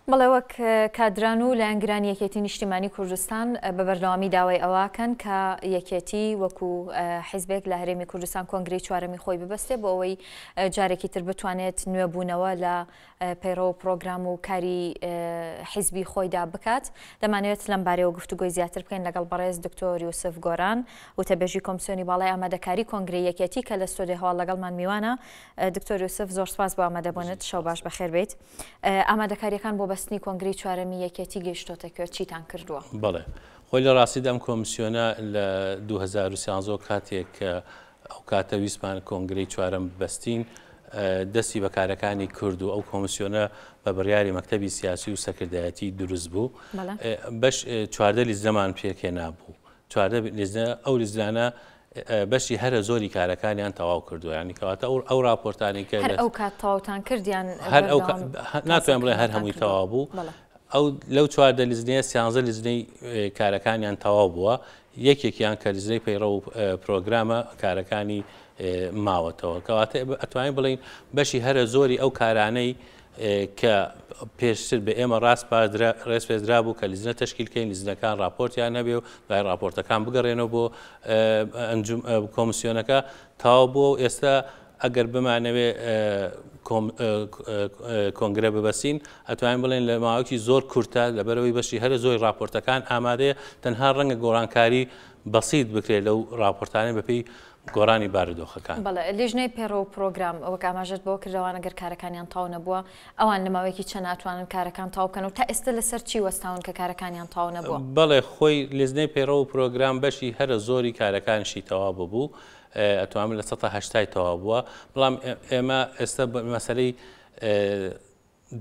بەڵێ وەک کادران و لایەنگرانی یەکێتی نیشتیمانی کوردستان بە بەردەوامی داوای ئەوەکەن کە یەکێتی وەکو حیزبێک لە هەرێمی کوردستان کۆنگرەی چوارەمی خۆی ببەستێ بۆ ئەوەی جارێکی تر بتوانێت نوێبوونەوە لە پەیڕەو و پڕۆگرام و کاری حیزبی خۆیدا بکات. دەمانەوێت لەم بارەیەوە گفتوگۆی زیاتر بکەین لەگەڵ بەڕێز دکتۆر یوسف گۆران، وتەبێژی کۆمسیۆنی باڵای ئامادەکاری کۆنگرەی یەکێتی کە لە ستۆدیۆی هەواڵ لەگەڵمان میوانە. دکتۆر یوسف زۆر سپاس بۆ ئامادەبوونت، شەو باش بەخێر بێیت. ئامادەکارییەکان بۆ بەستنی کۆنگرەی چوارەمی یەکێتی گەیشتۆتە کوێ؟ چیتان کردووە؟ بەڵێ. خۆی لە ڕاستیدا ئەم کۆمسیۆنە لە 2013 کاتێک کە ئەو کاتە ویستمان کۆنگرەی چوارەم ببەستین، دەستی بە کارەکانی کرد و ئەو کۆمسیۆنە بە بڕیاری مەکتەبی سیاسی و سەرکردایەتی دروست بوو. بەش 14 لیژنەمان پێکهێنابوو. 14 لیژنە، ئەو لیژنانە بەشی هەرە زۆری کارەکانیان تەواو کردووە. یانی کەواتە ئەو ڕاپۆرتانەی کە هەر ئەو کات تەواوتان کرد یان هەر ئەو ناتوانم بڵێم هەر هەمووی تەواو بوو. ئەو لەو 14 لیژنەیە 13 لیژنەی کارەکانیان تەواو بووە. یەکێکیان کە لیژنەی پەیڕەو و پرۆگرامە کارەکانی ماوەتەوە. کەواتە ئەتوانین بڵێین بەشی هەرە زۆری ئەو کارانەی کە پێشتر بە ئێمە ڕێسپێردرا بوو کە لیژنە تەشکیل کەین، لیژنەکان ڕاپۆرتیان هەبێ و دوای ڕاپۆرتەکان بگەڕێنەوە بۆ کۆمسیۆنەکە تەواو بووە و ئێستا ئەگەر بمانەوێ کۆنگرە ببەستین ئەتوانین بڵێن لە ماوەیەکی زۆر کورتە لەبەرەوەی بەشی هەرە زۆری ڕاپۆرتەکان ئامادەیە تەنها ڕەنگە گۆڕانکاری بەسیت بکرێت لەو ڕاپۆرتانە بەپێی گۆڕانی بارودۆخەکان. بەڵێ لیژنەی پەیڕەو و پرۆگرام وەک ئاماژەت بەوە کرد ئەوان ئەگەر کارەکانیان تەواو نەبووە ئەوان لە ماوەیەکی چەند ئەتوانن کارەکان تەواو بکەن و تا ئێستا لەسەر چی وەستاون کە کارەکانیان تەواو نەبووە؟ بەڵێ خۆی لیژنەی پەیڕەو و پرۆگرام بەشی هەرە زۆری کارەکانیشی تەواو ببوو ئەتوانم 80%ی تەواو بووە بەڵام ئێمە ئێستا مەسەلەی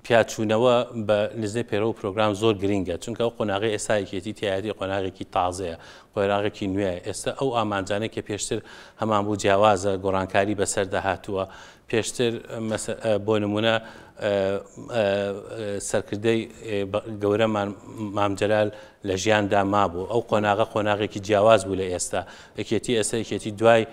پیاچوونەوە بە لیژنەی پەیڕەو و پرۆگرام زۆر گرینگە، چونکە ئەو قۆناغەی ئێستا یەکێتی تیایەتی قۆناغێکی تازەیە، قۆناغێکی نوێیە، ئێستا ئەو ئامانجانەی کە پێشتر هەمانبوو جیاوازە، گۆڕانکاری بەسەردا هاتووە، پێشتر بۆ نموونە سەرکردەی گەورەمان مام جەلال لە ژیاندا مابوو، ئەو قۆناغە قۆناغێکی جیاواز بوو لە ئێستا، یەکێتی ئێستا یەکێتی دوای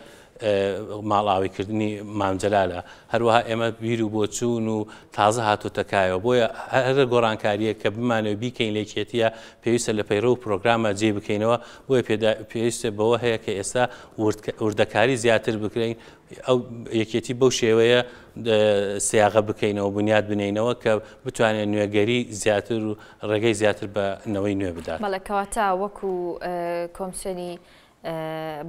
ماڵئاوایکردنی مام جەلالە، هەروەها ئێمە بیر و بۆچوون و تازە هاتۆتە کایەوە، بۆیە هەر گۆڕانکارییەک کە بمانەوێت بیکەین لە یەکێتییە پێویستە لە پەیڕەو و پرۆگرامە جێی بکەینەوە، بۆیە پێویستە بەوە هەیە کە ئێستا وردەکاری زیاتر بکرێین، ئەو یەکێتی بەو شێوەیە سیاغە بکەینەوە، بنیات بنێینەوە کە بتوانێت نوێگەری زیاتر و ڕێگەی زیاتر بە نەوەی نوێ بدات. بەڵێ کەواتە وەکو کۆمسیۆنی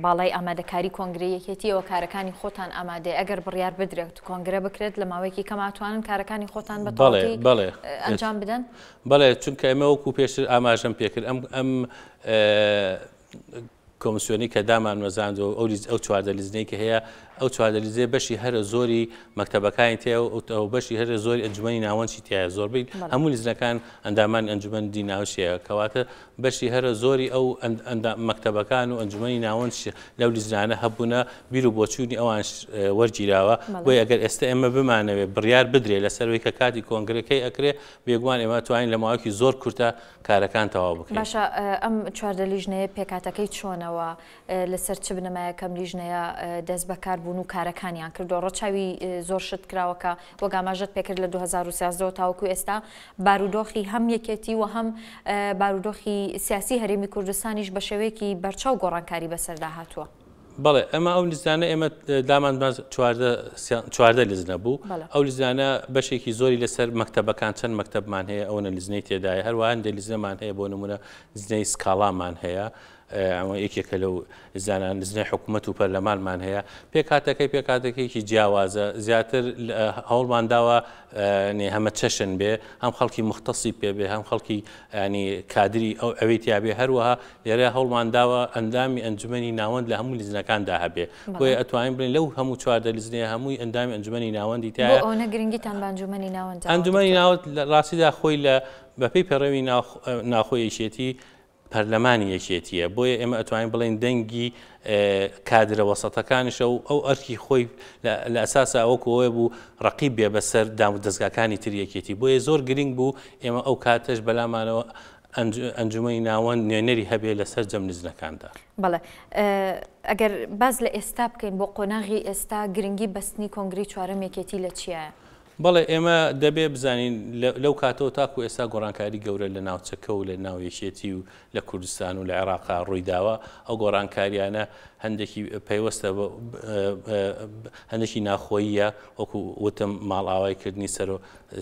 باڵای ئامادەکاری کۆنگرەی یەکێتیەوە کارەکانی خۆتان ئامادەیە ئەگەر بڕیار بدرێت کۆنگرە بکرێت لە ماوەیەکی کەم ئەتوانن کارەکانی خۆتان بە تەواوەتی ئەنجام بدەن؟ بەڵێ چونکە ئێمە وەکو پێشتر ئاماژەم پێکرد ئەم ئەم کۆمسیۆنی کە دامانمەزاند و ئەو ئەو 14 لیژنەی کە هەیە ئەو 14 لیژنەیە بەشی هەرە زۆری مەکتەبەکانی تیا و ئەو بەشی هەرە زۆری ئەنجومەنی ناوەندی تایە زۆربەی هەموو لیژنەکان ئەندامانی ئەنجومەنی ناوچەیە کەواتە بەشی هەرە زۆری ئەو ئەندام مەکتەبەکان و ئەنجومەنی ناوەندش لەو لیژنانە هەبوونە، بیر و بۆچوونی ئەوانش وەرگیراوە، بۆیە ئەگەر ئێستە ئێمە بمانەوێ بڕیار بدرێ لەسەر ئەوەی کە کاتی کۆنگرە کەی ئەکرێ، بێگومان ئێمە ئەتوانین لە ماوەیەکی زۆر کورتە کارەکان تەواو بکەین. باشە ئەم 14 لیژنەیە پێکهاتەکەی چۆنە و لەسەر چ بنەمایەک ئەم لیژنەیە دەست بەکار بوون و کارەکانیان کردووە؟ ڕەچاوی زۆر شت کراوە کە وەک ئاماژەت پێکرد لە 2013 ەوە تاوەکو ئێستا بارودۆخی هەم یەکێتی و هەم بارودۆخی سیاسی هەرێمی کوردستانیش بە شێوەیەکی بەرچاو گۆڕانکاری بەسەردا هاتووە. بەڵێ ئەمە ئەو لیژنانە ئێمە دامان 14 لیژنە بوو ئەو لیژنانە بەشێکی زۆری لەسەر مەکتەبەکان چەند مەکتەبمان هەیە ئەوەنە لیژنەی تێدایە هەروەها هەندێک لیژنەمان هەیە بۆ نمونە لیژنەی سکاڵامان هەیە ئەمە یەکێکە لەو زانان لیژنەی حکوومەت و پەرلەمانمان هەیە پێکهاتەکەی پێکهاتەکەیەکی جیاوازە زیاتر هەوڵمان داوە هەمە چەشن بێ هەم خەڵکی مختصی پێ بێ هەم خەڵکی ینی کادری ئەو ئەوەی تیاابێ هەروەها لێرە هەوڵمان داوە ئەندامی ئەنجومەنی ناوەند لە هەموو لیژنەکاندا هەبێ بۆیە ئەتوانین بڵێین لەو هەموو 14 لیژنەیە هەمووی ئەندامی ئەنجومەنی ناوەندی تایە. بۆ ئەوەنە گرنگیتان بە ئەنجومەنی ناوەند داوە؟ ئەنجومەنی ناوەند لە ڕاستیدا خۆی لە بەپێی پەیڕەوی ناوخۆی یەکێتی پەرلەمانی یەکێتییە، بۆیە ئێمە ئەتوانین بڵێین دەنگی کادرە وەسەتەکانیشە و ئەو ئەرکی خۆی لە ئەساسا وەکو ئەوەی بوو ڕەقیب بێ بەسەر دامودەزگاکانی تری یەکێتی، بۆیە زۆر گرنگ بوو ئێمە ئەو کاتەش بەلامانەوە ئەنجومەنی ناوەند نوێنەری هەبێ لە سەرجەم لیژنەکاندا. بەڵێ ئەگەر باس لە ئێستا بکەین بۆ قۆناغی ئێستا گرنگی بەستنی کۆنگرەی چوارەم یەکێتی لە چیایە؟ بەڵێ ئێمە دەبێ بزانین لەو کاتەوە تاکو ئێستا گۆڕانکاری گەورە لە ناوچەکە و لە ناو یەکێتی و لە کوردستان و لە عێراقا ڕوویداوە، ئەو گۆڕانکاریانە هەندێکی پەیوەستە هەندێکی ناخۆییە وەکو وتم ماڵئاوای کردنی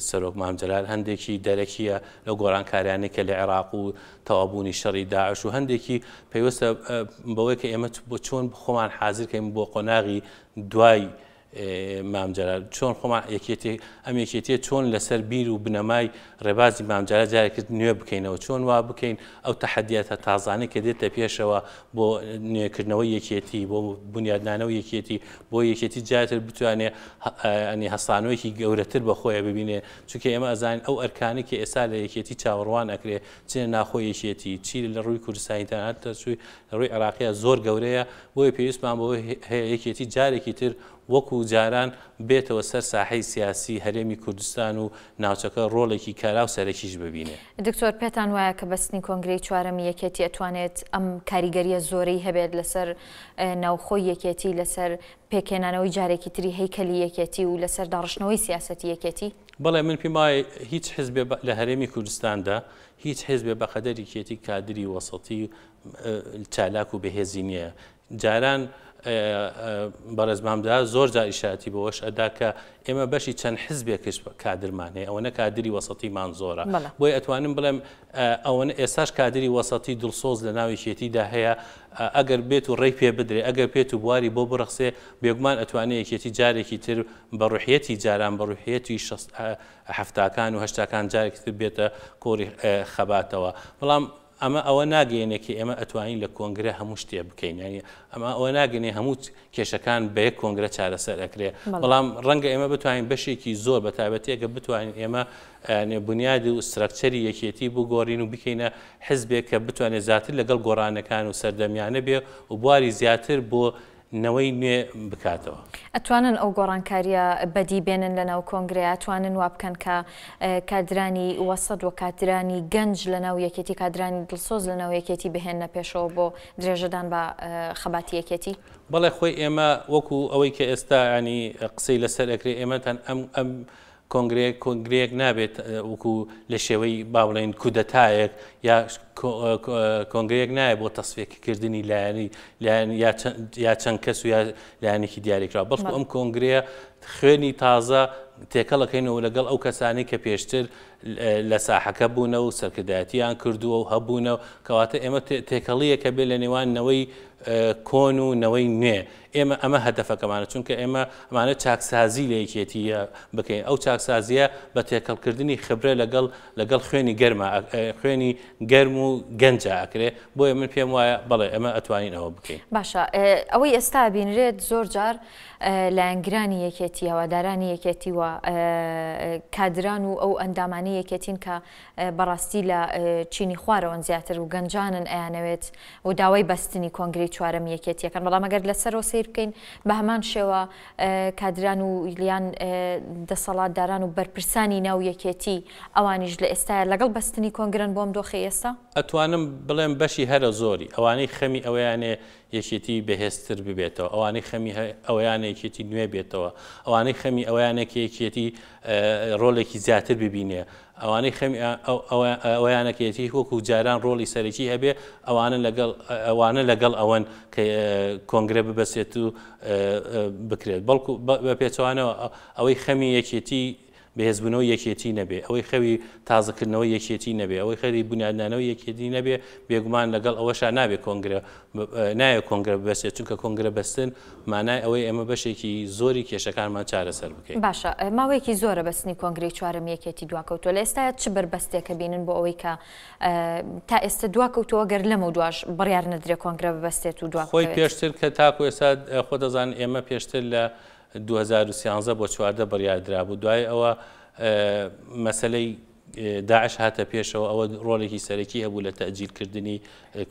سەرۆک مام جەلال، هەندێکی دەرەکییە لەو گۆڕانکاریانەی کە لە عێراق و تەواوبوونی شەڕی داعش و هەندێکی پەیوەستە بەوەی کە ئێمە چۆن خۆمان حازر کەین بۆ قۆناغی دوای مام جەلال چۆن خۆمان یەکێتی ئەم یەکێتیە چۆن لەسەر بیر و بنەمای ڕێبازی مام جەلال جارێکت نوێ بکەینەوە چۆن وا بکەین ئەو تەحەدیاتە تازانەی کە دێتە پێشەوە بۆ نوێکردنەوەی یەکێتی بۆ بنیادنانەوە یەکێتی بۆ یەکێتی جارتر بتوانێ ئەنی هەستانەوەیەکی گەورەتر بە خۆیە ببینێ چونکە ئێمە ئەزانین ئەو ئەرکانی کە ئێستا لە یەکێتی چاوەڕوان ئەکرێ چ لە ناخۆی یەکێتی چی لە ڕووی کوردستانی تەنانەت چووی لە ڕووی عێراقیە زۆر گەورەیە بۆیە پێویستمان بەوە هەیە یەکێتی جارێکی تر وەکو جاران بێتەوە سەر ساحەی سیاسی هەرێمی کوردستان و ناوچەکە ڕۆڵێکی کارا و سەرەکیش ببینێ. دکتۆر پێتان وایە کە بەستنی کۆنگرەی چوارەمی یەکێتی ئەتوانێت ئەم کاریگەریە زۆرەی هەبێت لەسەر ناوخۆی یەکێتی لەسەر پێکهێنانەوەی جارێکی تری هەیکەلی یەکێتی و لەسەر داڕشتنەوەی سیاسەتی یەکێتی؟ بەڵێ من پێم وایە هیچ حزبێ لە هەرێمی کوردستاندا هیچ حزبێ بەقەدەر یەکێتی کادری وەسەتی چالاک و بەهێزی نییە. جاران بەڕێز مام جەلال زۆر جار ئیشارەتی بەوەش ئەدا کە ئێمە بەشی چەند حزبێکش کادرمان هەیە، ئەوەنە کادری وەسەتیمان زۆرە. بۆیە ئەتوانم بڵێم ئەوەنە ئێستاش کادری وەسەتی دڵسۆز لە ناو یەکێتیدا هەیە، ئەگەر بێت و ڕێی پێ بدرێ، ئەگەر بێت و بواری بۆ بڕەخسێ، بێگومان ئەتوانێ یەکێتی جارێکی تر بە ڕوحیەتی جاران، بە ڕوحیەتی حەفتاکان و هەشتاکان جارێکی تر بێتە کۆڕی خەباتەوە. بەڵام ئەمە ئەوە ناگەیەنێ کە ئێمە ئەتوانین لە کۆنگرە هەموو شتێ بکەین، یانی ئەمە ئەوە ناگەنێ هەموو کێشەکان بە یەک کۆنگرە چارەسەر ئەکرێ، بەڵام ڕەنگە ئێمە بتوانین بەشێکی زۆر بە تایبەتی ئەگەر بتوانین ئێمە بنیاد و structure ی یەکێتی بگۆڕین و بکەینە حزبێک کە بتوانێت زیاتر لەگەڵ گۆڕانەکان و سەردەمیانە بێ و بواری زیاتر بۆ نەوەی نوێ بکاتەوە. ئەتوانن ئەو گۆڕانکاریە بەدی بێنن لەناو کۆنگرەیا؟ ئەتوانن وابکەن کە کادرانی وەسەت و کادرانی گەنج لەناو یەکێتی، کادرانی دڵسۆز لەناو یەکێتی بهێننە پێشەوە بۆ درێژەدان بە خەباتی یەکێتی؟ بەڵێ خۆی ئێمە وەکو ئەوەی کە ئێستا یانی قسەی لەسەر ئەکرێ ئێمە تەن ئەم ئەم کۆنگرەیەک کۆنگرەیەک نابێت وەکو لە شێوەی با بڵێین کودەتایەک یا کۆنگرەیەک نایە بۆ تەسفیەکردنی لایەنی لایەن یا چەند کەس و یا لایەنێکی دیاریکراو بەڵکو ئەم کۆنگرەیە خوێنی تازە تێکەڵەکەینەوە لەگەڵ ئەو کەسانی کە پێشتر لە ساحەکە بوونە و سەرکردایەتیان کردووە و هەبوونە و کەواتە ئێمە تێکەڵیەکە بێ لە نێوان نەوەی کۆن و نەوەی نوێ ئێمە ئەمە هەدەفەکەمانە، چونکە ئێمە ئەمانە چاکسازی لە یەکێتییە بکەین، ئەو چاکسازییە بە تێکەڵکردنی خبرە لەگەڵ لەگەڵ خوێنی گەرما خوێنی گەرم و گەنجا ئەکرێ، بۆیە من پێم وایە بەڵێ ئێمە ئەتوانین ئەوە بکەین. باشە ئەوەی ئێستا ئەبینرێت زۆر جار لایەنگرانی یەکێتی، هەوادارانی یەکێتی و کادران و ئەو ئەندامانەی یەکێتین کە بەڕاستی لە چینی خوارەوەن زیاتر و گەنجانن ئەیانەوێت و داوای بەستنی کۆنگرەی چوارەمی یەکێتیەکەن، بەڵام ئەگەر لەسەرەوە سەیر بکەین بە هەمان شێوە کادران و یان دەسەڵاتداران و بەرپرسانی ناو یەکێتی ئەوانیش لە ئێستایا لەگەڵ بەستنی کۆنگرەن بۆ ئەم دۆخەی ئێستا؟ ئەتوانم بڵێم بەشی هەرە زۆری ئەوانەی خەمی ئەوەیانێ یەکێتی بەهێزتر ببێتەوە، ئەوانەی خەمی ئەوەیانە یەکێتی نوێ بێتەوە، ئەوانەی خەمی ئەوەیانە کە یەکێتی ڕۆڵێکی زیاتر ببینێ، ئەوانەی خەمی ئەوەیانە کە یەکێتی وەکو جاران ڕۆڵی سەرەکی هەبێ، ئەوانە لەگەڵ ئەوانە لەگەڵ ئەوەن کە کۆنگرە ببەسێت و بکرێت، بەڵکو بە پێچەوانەوە ئەوەی خەمی یەکێتی بەهێزبوونەوەی یەکێتی نەبێ، ئەوەی خەوی تازەکردنەوەی یەکێتی نەبێ، ئەوەی خەوی بونیادنانەوەی یەکێتی نەبێ، بێگومان لەگەڵ ئەوەشا نابێ کۆنگرە نایە کۆنگرە ببەستێت، چونکە کۆنگرە بەستن مانای ئەوەی ئێمە بەشێکی زۆری کێشەکانمان چارەسەر بکەین. باشە ماوەیەکی زۆرە بەستنی کۆنگرەی چوارەمی یەکێتی دواکەوتووە، لە ئێستایا چ بەربەستێک ئەبینن بۆ ئەوەی کە تا ئێستا دواکەوتووە گەر لەمەودواش بڕیار نەدرێ کۆنگرە ببەستێت و خۆی دوابکەوێت؟ پێشتر کە تاکو ئێستا خۆ دەزانن ئێمە پێشتر لە 2013 بۆ 14 بڕیار درابوو، دوای ئەوە مەسەلەی داعش هاتە پێشەوە، ئەوە ڕۆڵێکی سەرەکی هەبوو لە تەئجیلکردنی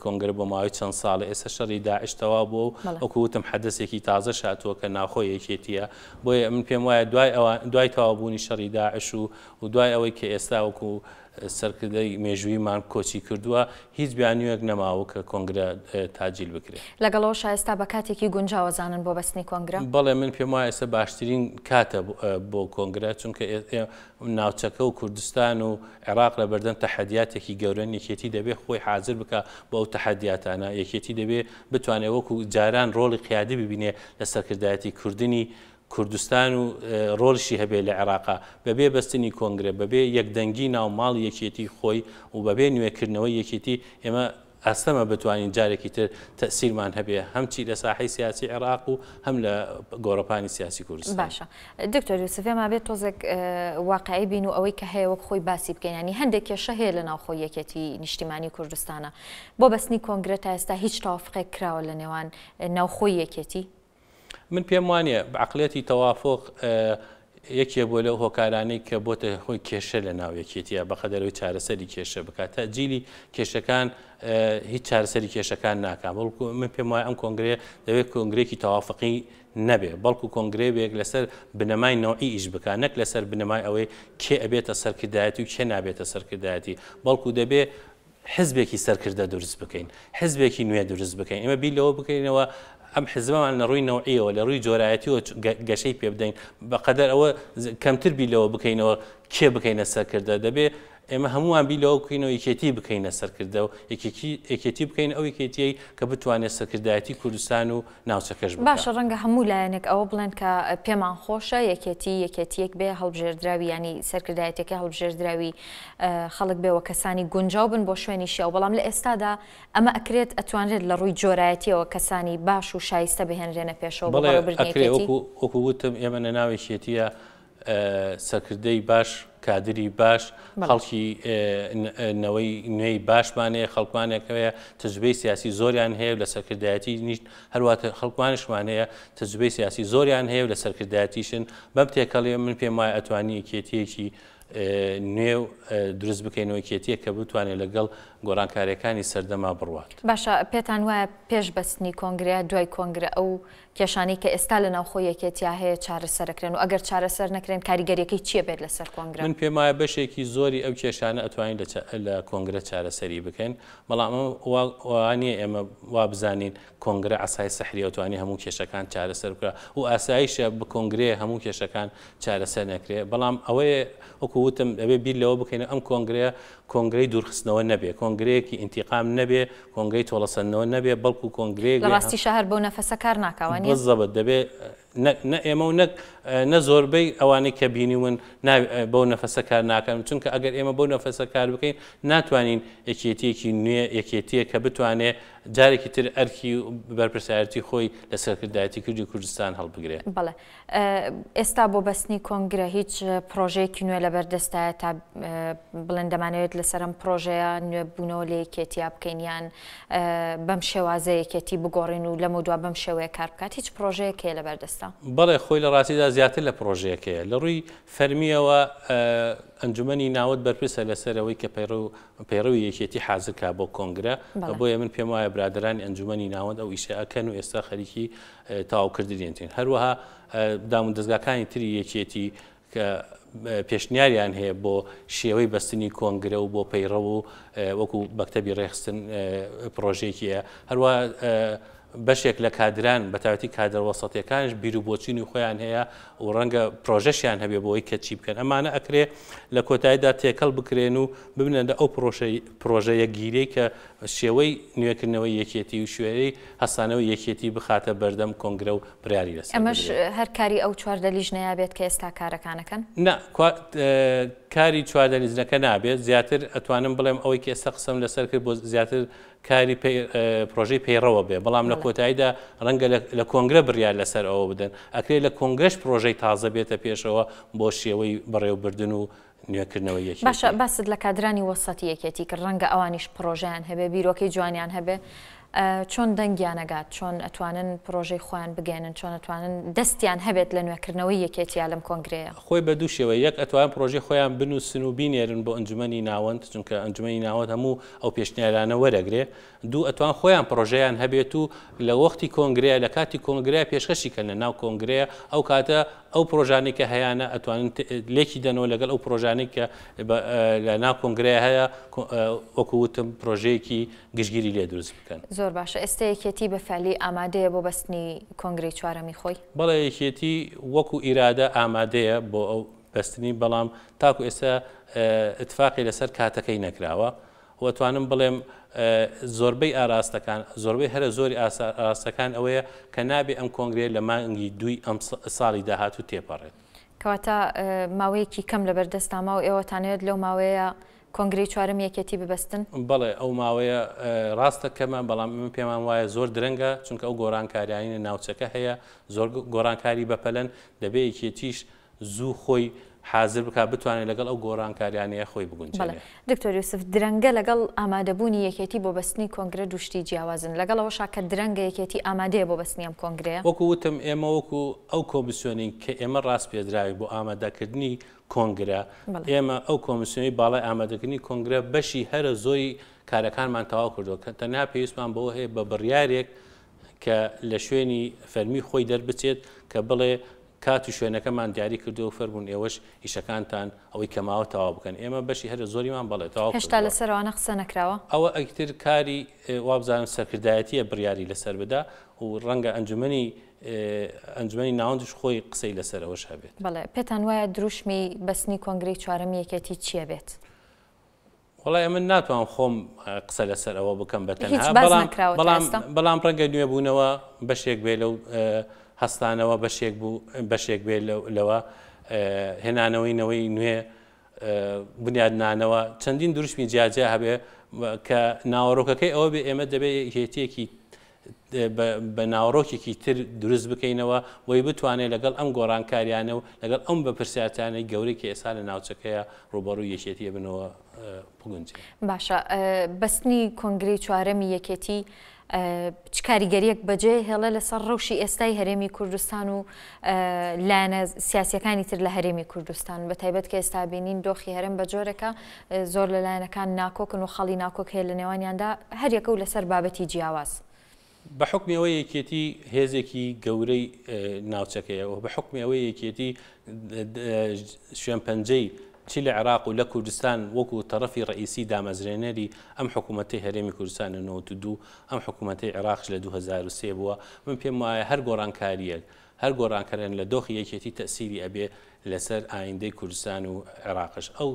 کۆنگرە بۆ ماوەی چەند ساڵێ، ئێستا شەڕی داعش تەواو بووە و وەکو وتم حەدەسێکی تازەش هاتووە کە ناوخۆی یەکێتییە، بۆیە من پێم وایە دوای ئەوە دوای تەواوبوونی شەڕی داعش و و دوای ئەوەی کە ئێستا وەکو سەرکردەی مێژوویمان کۆچی کردووە، هیچ بیانوویەک نەماوە کە کۆنگرە تاجیل بکرێ. لەگەڵ ئەوەشا ئێستا بە کاتێکی گونجاو ئەزانن بۆ بەستنی کۆنگرە؟ بەڵێ من پێم وایە ئێستا باشترین کاتە بۆ کۆنگرە، چونکە ناوچەکە و کوردستان و عێراق لە بەردەم تەحەدیاتێکی گەورەن، یەکێتی دەبێ خۆی حازر بکا بۆ ئەو تەحەدیاتانە، یەکێتی دەبێ بتوانێ وەکو جاران ڕۆڵی قیادی ببینێ لە سەرکردایەتی کردنی کوردستان و ڕۆڵیشی هەبێ لە عێراقا، بەبێ بەستنی کۆنگرە، بەبێ یەکدەنگی ناو ماڵی یەکێتی خۆی و بەبێ نوێکردنەوەی یەکێتی، ئێمە ئەستەمە بتوانین جارێکی تر تەئسیرمان هەبێ هەم چی لە ساحەی سیاسی عێراق و هەم لە گۆڕەپانی سیاسی کوردستان. باشە دکتۆر یوسف ئێمە ئەبێت تۆزێک واقعی بین و ئەوەی کە هەیە وەک خۆی باسی بکەین، یانی هەندێک کێشە هەیە لە ناوخۆی یەکێتی نیشتیمانی کوردستانە، بۆ بەستنی کۆنگرە تا ئێستا هیچ تەوافقێک کراوە لە نێوان ناوخۆی یەکێتی؟ من پێم وانیە عەقڵیەتی تەوافوق یەکێ بووە لەو هۆکارانەی کە بۆتە هۆی کێشە لە ناو یەکێتیە بەقەدەرەوەی چارەسەری کێشە بکات تەجیلی کێشەکان هیچ چارەسەری کێشەکان ناکات بەڵکو من پێم وایە ئەم کۆنگرەیە دەبێت کۆنگرێکی تەوافقی نەبێ بەڵکو کۆنگرەیەک لەسەر بنەمای نەوعی ئیش بکات نەک لەسەر بنەمای ئەوەی کێ ئەبێتە سەرکردایەتی و کێ نابێتە سەرکردایەتی بەڵکو دەبێ حزبێکی سەرکردە دروست بکەین، حزبێکی نوێ دروست بکەین، ئێمە بیر لەوە بکەینەوە ئەم حزبەمان لە ڕووی نەوعیەوە، لە ڕووی جۆرایەتیەوە گەشەی پێ بدەین، بەقەدەر ئەوە کەمتر بیر لەوە بکەینەوە کێ بکەینە سەرکردە، دەبێ ئێمە هەمووان بیر لەوە بکەینەوە یەکێتی بکەینە سەرکردە و یەکێتی بکەین ئەو یەکێتیەی کە بتوانێت سەرکردایەتی کوردستان و ناوچەکەش بکات. باشە ڕەنگە هەموو لایەنێک ئەوە بڵێن کە پێمان خۆشە یەکێتی یەکێتیەک بێ هەڵبژێردراوی یانی سەرکردایەتیەکەی هەڵبژێردراوی خەڵک بێ وە کەسانی گونجاو بن بۆ شوێنی شیاو بەڵام لە ئێستادا ئەمە ئەکرێت ئەتوانرێت لە ڕووی جۆرایەتیەوە کەسانی باش و شایستە بهێنرێنە پێشەوە بۆ بەڵێ بەڕێوەبردنی ئەکرێ یەکێتی؟ وەکو وەکو وتم ئێمە لە ناو یەکێتیە سەرکردەی باش کادری باش خەڵکی نەوەی نوێی باشمان هەیە خەڵکمانێک هەیە تەجروبەی سیاسی زۆریان هەیە و لە سەرکردایەتی نیشت هەروەها خەڵکمانیشمان هەیە تەجروبەی سیاسی زۆریان هەیە و لە سەرکردایەتیشن بەم تێکەڵیە من پێم وایە ئەتوانی یەکێتیەکی نوێ و دروست بکەینەوە یەکێتیەک کە بتوانێت لەگەڵ گۆڕانکاریەکانی سەردەما بڕوات. باشە پێتان وایە پێش بەستنی کۆنگرە دوای کۆنگرە ئەو کێشانەی کە ئێستا لە ناوخۆی یەکێتیا هەیە چارەسەرەکرێن و ئەگەر چارەسەر نەکرێن کاریگەریەکەی چیە بێت لەسەر کۆنگرە؟ من پێم وایە بەشێکی زۆری ئەو کێشانە ئەتوانین لە کۆنگرە چارەسەری بکەین، بەڵام ئەمە وا نییە ئێمە وا بزانین کۆنگرە عەسای سحریە ئەتوانێ هەموو کێشەکان چارەسەر بکا و ئاساییشە بە کۆنگرەیە هەموو کێشەکان چارەسەر نەکرێ، بەڵام ئەوەیە وەکو وتم ئەبێ بیر لەوە بکەینەوە ئەم کۆنگرەیە کۆنگرەی دوورخستنەوە نەبێ، کۆنگرەیەکی ئینتیقام نەبێ، کۆنگرەی تۆڵەسەندنەوە نەبێ، بەڵکو کۆنگرەیەک لە ڕاستیشا هەر بەو نەفەسە کار ناکا وا نییە؟ بزەبت دەبێ نە ئێمە و نەک نە زۆربەی ئەوانەی کە بینیون بەو نەفەسە کار ناکەن، چونکە ئەگەر ئێمە بەو نەفەسە کار بکەین ناتوانین یەکێتییەکی نوێ، یەکێتییەک کە بتوانێ جارێکی تر ئەرکی و بەرپرسیارێتی خۆی لە سەرکردایەتی کوردی کوردستان هەڵبگرێ. بەڵێ. ئێستا بۆ بەستنی کۆنگرە هیچ پڕۆژەیەکی نوێ لەبەر دەستایە تا بڵێن دەمانەوێت لەسەر ئەم پڕۆژەیە نوێبوونەوە لە یەکێتیا بکەین یان بەم شێوازە یەکێتی بگۆڕین و لەمەودوا بەم شێوەیە کار بکات هیچ پڕۆژەیەک هەیە لەبەر دەستا؟ بەڵێ خۆی لە ڕاستیدا زیاتر لە پڕۆژەیەک هەیە. لە ڕووی فەرمییەوە ئەنجومەنی ناوەند بەرپرسە لەسەر ئەوەی کە پەیڕەوی یەکێتی حازر کا بۆ کۆنگرە، بۆیە من پێم وایە برادەرانی ئەنجومەنی ناوەند ئەو ئیشە ئەکەن و ئێستا خەریکی تەواوکردنیەتین. هەروەها دامودەزگاکانی تری یەکێتی کە پێشنیاریان هەیە بۆ شێوەی بەستنی کۆنگرە و بۆ پەیڕەو و وەکو مەکتەبی ڕێکخستن پڕۆژەیەکی هەیە. هەروەها بەشێک لە کادران بەتایبەتی کادرە وەسەتیەکانیش بیر و بۆچوونی خۆیان هەیە و ڕەنگە پرۆژەشیان هەبێ بۆ ئەوەی کە چی بکەن. ئەمانە ئەکرێ لە کۆتاییدا تێکەڵ بکرێن و ببنە لە ئەو پرۆژە یەکگیرەی کە شێوەی نوێکردنەوەی یەکێتی و شوێی هەستانەوەی یەکێتی بخاتە بەردەم کۆنگرە و بڕیاری لەسەر ئەمەش بدرێت. هەر کاری ئەو 14 لیژنەیە بێت کە ئێستا کارەکان ئەکەن؟ نا، کاری 14 لیژنەکە نابێت، زیاتر ئەتوانم بڵێم ئەوەی کە ئێستا قسەم لەسەر کرد بۆ زیاتر کاری پرۆژەی پەیڕەوە بێ، بەڵام لە کۆتاییدا ڕەنگە لە کۆنگرە بڕیار لەسەر ئەوە بدەن، ئەکرێت لە کۆنگرەش پرۆژەی تازە بێتە پێشەوە بۆ شێوەی بەڕێوەبردن و نوێکردنەوەی یەکێتی. باشە باست لە کادرانی وەسەتی یەکێتی کرد، ڕەنگە ئەوانیش پڕۆژەیان هەبێ، بیرۆکەی جوانیان هەبێ، چۆن دەنگیان ئەگات؟ چۆن ئەتوانن پرۆژەی خۆیان بگەیەنن؟ چۆن ئەتوانن دەستیان هەبێت لە نوێکردنەوەی یەکێتییا لەم کۆنگرەیە؟ خۆی بە دوو شێوە، یەک ئەتوانن پرۆژەی خۆیان بنووسن و بینێرن بۆ ئەنجومەنی ناوەند، چونکە ئەنجومەنی ناوەند هەموو ئەو پێشنیارانە وەرەگرێ. دوو ئەتوان خۆیان پرۆژەیان هەبێت و لە وەختی کۆنگرەیە، لە کاتی کۆنگرەیە پێشکەشی کەن لە ناو کۆنگرەیە، ئەو کاتە ئەو پرۆژانەی کە هەیانە ئەتوانن لێکی دەنەوە لەگەڵ ئەو پرۆژانەی کە لە ناو کۆنگرەیە هەیە، وەکو وتم پرۆژەیەکی گشتگیری لێ دروست بکەن. زۆر باشە ئێستە یەکێتی بە فعلی ئامادەیە بۆ بەستنی کۆنگرەی چوارەمی خۆی؟ بەڵێ یەکێتی وەکو ئیرادە ئامادەیە بۆ ئەو بەستنی بەڵام تاکو ئێستا ئیتفاقی لەسەر کاتەکەی نەکراوە و ئەتوانم بڵێم زۆربەی ئاراستەکان زۆربەی هەرە زۆری ئاراستەکان ئەوەیە کە نابێ ئەم کۆنگرەیە لە مانگی دووی ئەم ساڵی داهاتوو تێپەڕێت. کەواتە ماوەیەکی کەم لەبەردەستدا ماوە ئێوە تانەوێت لەو ماوەیە کۆنگرەی چوارەمی یەکێتی ببەستن؟ بەڵێ ئەو ماوەیە ڕاستە کەمە، بەڵام ئێمە پێمان وایە زۆر درەنگە، چونکە ئەو گۆڕانکاریانەی لە ناوچەکە هەیە زۆر گۆڕانکاری بەپەلەن، دەبێ یەکێتیش زوو خۆی حازر بکات بتوانێت لەگەڵ ئەو گۆڕانکاریانەیە خۆی بەڵێ بگونجێنێ. دکتۆر یوسف، درەنگە لەگەڵ ئامادەبوونی یەکێتی بۆ بەستنی کۆنگرە دوو شتی جیاوازن، لەگەڵ ئەوەشا کە درەنگە یەکێتی ئامادەیە بۆ بەستنی ئەم کۆنگرەیە؟ وەکو وتم ئێمە وەکو ئەو کۆمیسیۆنین کە ئێمە ڕاسپێردراوین بۆ ئامادەکردنی کۆنگرە، ئێمە ئەو کۆمیسیۆنی باڵای ئامادەکردنی کۆنگرە بەشی هەرە زۆری کارەکانمان تەواو کردووە کە تەنها پێویستمان بەوە هەیە بە بڕیارێک کە لە شوێنی فەرمی خۆی دەربچێت کە بڵێ کات و شوێنەکەمان دیاری کردووە و فەرموون ئێوەش ئیشەکانتان ئەوەی کە ماوە تەواو بکەن ئێمە بەشی هەرە زۆریمان بەڵێ تەواو هێشتا کردووە. لەسەر ئەوانە قسە نەکراوە؟ ئەوە ئیتر کاری وابزانم سەرکردایەتییە بڕیاری لەسەر بدا و ڕەنگە ئەنجومەنی ئەنجومەنی ناوەندیش خۆی قسەی لەسەر ئەوەش هەبێت. بەڵێ، پێتان وایە دروشمی بەستنی کۆنگرەی چوارەمی یەکێتی چییە بێت؟ وەڵای ئەمن ناتوانم خۆم قسە لەسەر ئەوە بکەم بە هیچ تەنها، باس بەڵام نەکراوە تا بەڵام ئێستا؟ بەڵام ڕەنگە نوێبوونەوە بەشێک بێ لەو هەستانەوە بەشێک بوو بەشێک بێ لەوە هێنانەوەی نەوەی نوێ بنیادنانەوە چەندین دروشمی جیاجیا هەبێ کە ناوەڕۆکەکەی ئەوە بێ ئێمە دەبێ یەکێتیەکی بە ناوەڕۆکێکی تر دروست بکەینەوە بۆی بتوانێت لەگەڵ ئەم گۆڕانکاریانە و لەگەڵ ئەم بەپرسیارتانەی گەورەی کە ئێستا لە ناوچەکەیە ڕووبەڕووی یەکێتی بنەوە بگونجێ. باشە بەستنی کۆنگرەی چوارەمی یەکێتی چ کاریگەریەک بەجێ هێڵێ لەسەر ڕەوشی ئێستای هەرێمی کوردستان و لایەنە سیاسیەکانی تر لە هەرێمی کوردستان بە تایبەت کە ئێستا بینین دۆخی هەرێم بە جۆرێکە زۆر لە لایەنەکان ناکۆکن و خاڵی ناکۆک هەیە لە نێوانیاندا هەریەکە و لەسەر بابەتی جیاواز. بە حوکمی ئەوەی یەکێتی هێزێکی گەورەی ناوچەکەیە و بە حوکمی ئەوەی یەکێتی شوێنپەنجەی چی لە عێراق و لە کوردستان وەکو تەڕەفی ڕەئیسی دامەزرێنەری ئەم حکوومەتەی هەرێمی کوردستان لە 92 ئەم حکوومەتەی عێراقش لە 2003 بووە من پێم وایە هەر گۆڕانکارییەک هەر گۆڕانکاریان لە دۆخی یەکێتی تەئسیری ئەبێ لەسەر ئایندەی کوردستان و عێراقش ئەو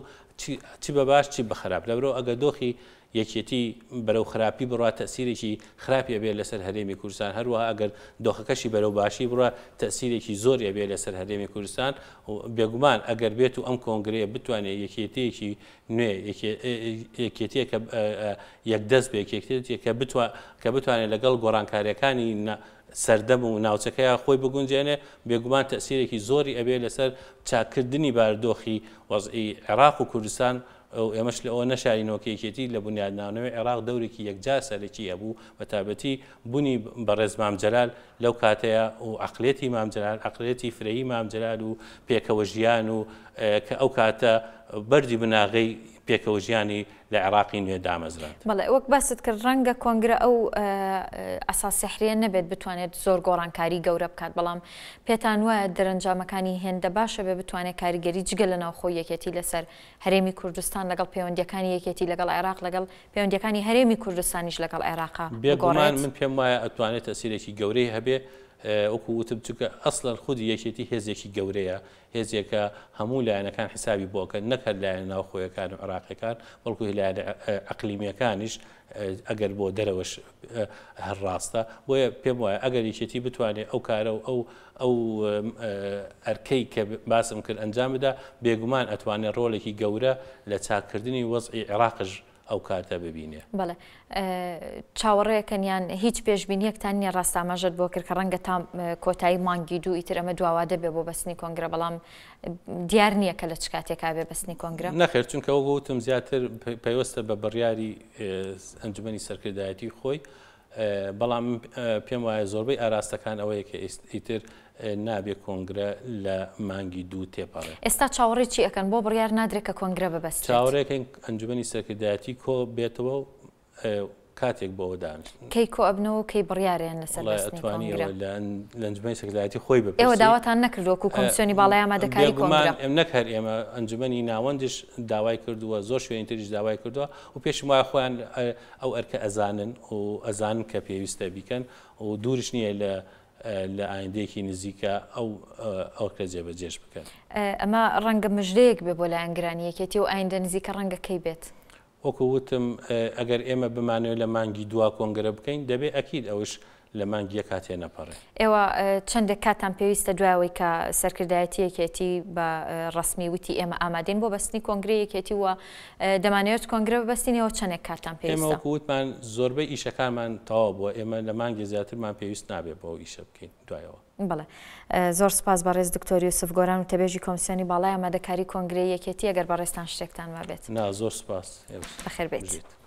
چ بە باش چ بە خراپ لەبەرئەوە ئەگەر دۆخی یەکێتی بەرەو خراپی بڕوا تەئسیرێکی خراپی ئەبێ لەسەر هەرێمی کوردستان هەروەها ئەگەر دۆخەکەشی بەرەو باشی بڕوا تەئسیرێکی زۆری ئەبێ لەسەر هەرێمی کوردستان و بێگومان ئەگەر بێت و ئەم کۆنگرەیە بتوانێت یەکێتیەکی نوێ یەکێتیە کە یەکدەست بێ یەکێتیە کە بتوا کە بتوانێت لەگەڵ گۆڕانکاریەکانی سەردەم و ناوچەکەیا خۆی بگونجێنێ، بێگومان تەئسیرێکی زۆری ئەبێ لەسەر چاککردنی بارودۆخی وەزعی عێراق و کوردستان و ئێمەش لەوە نەشارینەوە کە یەکێتی لە بونیادنانەوەی عێراق دەورێکی یەکجار سەرەکی هەبوو بەتایبەتی بونی بەڕێز مام جەلال لەو کاتەیا و عەقلیەتی مام جەلال عەقلیەتی فرەیی مام جەلال و پێکەوە ژیان و کە ئەو کاتە بەردی بناغەی پێکەوە ژیانی لە عێراقی نوێ دامەزراند. بەڵێ وەک باست کرد ڕەنگە کۆنگرە ئەو عەسا سیحریە نەبێت بتوانێت زۆر گۆڕانکاری گەورە بکات، بەڵام پێتان وایە دەرەنجامەکانی هێندە باشە بێ بتوانێت کاریگەری جگە لە ناوخۆی یەکێتی لەسەر هەرێمی کوردستان لەگەڵ پەیوەندیەکانی یەکێتی لەگەڵ عێراق لەگەڵ پەیوەندیەکانی هەرێمی کوردستانیش لەگەڵ عێراقا بێگومان بگۆڕێت؟ من پێم وایە ئەتوانێت تەئسیرێکی گەورەی هەبێ، وەکو وتم چونکە ئەسڵەن خودی یەکێتی هێزێکی گەورەیە، هێزێکە هەموو لایەنەکان حیسابی بۆ ئەکەن نەک هەر لایەنە ناوخۆیەکان و عێراقیەکان بەڵکو لایەنە ئەقلیمیەکانیش ئەگەر بۆ دەرەوەش هەر ڕاستە بۆیە پێم وایە ئەگەر یەکێتی بتوانێت ئەو کارە و ئەو ئەو ئەرکەی کە باسم کرد ئەنجام بدا بێگومان ئەتوانێت ڕۆڵێکی گەورە لە چاککردنی وەزعی عێراقش ئەو کاتە ببینێ. بەڵێ چاوەڕێکەن یان هیچ پێشبینیەکتان نییە ڕاست ئاماژەت بۆ کرد کە ڕەنگە تا کۆتایی مانگی دوو ئیتر ئەمە دواوادە بێ بۆ بەستنی کۆنگرە بەڵام دیار نییە کە لە چ کاتێکا بێ بەستنی کۆنگرە؟ نەخێر چونکە وەک وتم زیاتر پەیوەستە بە بڕیاری ئەنجومەنی سەرکردایەتی خۆی. بەڵام پێم وایە زۆربەی ئاراستەکان ئەوەیە کە ئیتر نابێ کۆنگرە لە مانگی دوو تێپەڕێ. ئێستا چاوەڕێی چی ئەکەن؟ بۆ بڕیار نادرێ کە کۆنگرە ببەسترێت؟ چاوەڕێکەین ئەنجومەنی سەرکردایەتی کۆ بێتەوە و کاتێک بۆ ئەوە دانیشن. کەی کۆ ئەبنەوە و کەی بڕیارەیەن لەسەر وەڵای بەستنی ئەتوانی کۆنگرە؟ ئەوە لە ئەنجومەنی سەرکردایەتی خۆی ئێوە بپرسی. داواتان نەکردووە وەکوو کۆمسیۆنی باڵای ئامادەکاری بێگومان کۆنگرە؟ نەک هەر ئێمە ئەنجومەنی ناوەندیش داوای کردووە، زۆر شوێنی تریش داوای کردووە و پێشم وایە خۆیان ئەو ئەرکە ئەزانن و ئەزانن کە پێویستە بیکەن و دووریش نییە لە لە ئایندەیەکی نزیکا ئەو ئەرکە جێبەجێش بکەن. ئەمە ڕەنگە مژدەیەک بێ بۆ لایەنگرانی یەکێتی و ئایندە نزیکە ڕەنگە کەی بێت؟ وەکو وتم ئەگەر ئێمە بمانەوێت لە مانگی دوا کۆنگرە بکەین دەبێ ئەکید ئەوش لە مانگی یەکا تێنەپەڕێ. ئێوە چەندێک کاتتان پێویستە دوای ئەوەی کە سەرکردایەتی یەکێتی بە ڕەسمی وتی ئێمە ئامادەین بۆ بەستنی کۆنگرەی یەکێتی و دەمانەوێت کۆنگرە ببەستین ئێوە چەندێک کاتتان ئێمە پێویستە؟ وەکو وتمان زۆربەی ئیشەکانمان تەواو بووە ئێمە لە مانگێ زیاترمان پێویست نابێت بۆ ئەو ئیشە بکەین دوایەوە. بەڵێ زۆر سوپاس بەڕێز دکتۆر یوسف گۆران وتەبێژی کۆمسیۆنی باڵای ئامادەکاری کۆنگرەی یەکێتی ئەگەر بەڕێزتان شتێکتان مابێت. نا زۆر سوپاس. بەخێر بێیت. بژیت.